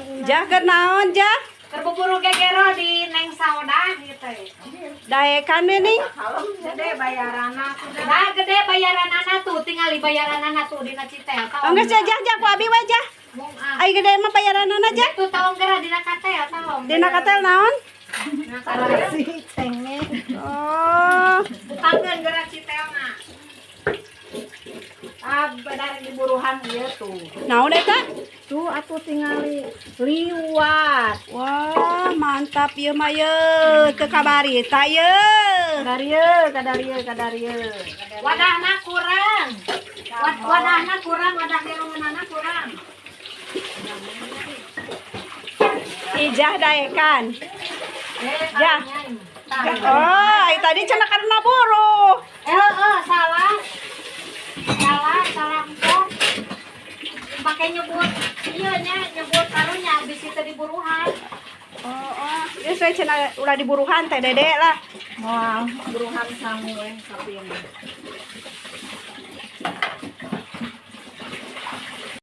Ina. Jah, keur naon, Jah? Keur buburu gegero di Neng Saodah gitu. Daekan we nih. Gede bayaranna. Nah, gede bayaranana tuh, tinggal bayaranana tuh dina Citel. Oh, geus ya, Jah, Jah, ku abi we, Jah. Mung ah. Ai gede mah bayaranana, Jah. Itu tahun geura dina katel tahun. Dina katel naon? Nah, Cengeng. Oh, utangkeun geura Citelna. Ah, badar diburuhan ieu tuh. Naon eta? Tuh atuh tingali liwat. Wah, mantap ieu mah ye. Teu kabarita ye. Kadarieu, kadarieu, kadarieu. Wadahna kurang. Wadahna kurang, wadah dirungeunana kurang. Ijah daekan. Eh, Ya. Oh, ai tadi cenah karena buruh. Eh, heeh, salah. Salah, salah kok. Pakai nyebut ieu nya, nyebut karunya bisi teu diburuhan. Oh. Geus we cenah ulah diburuhan teh Dede lah. Moal buruhan sangu we sapina.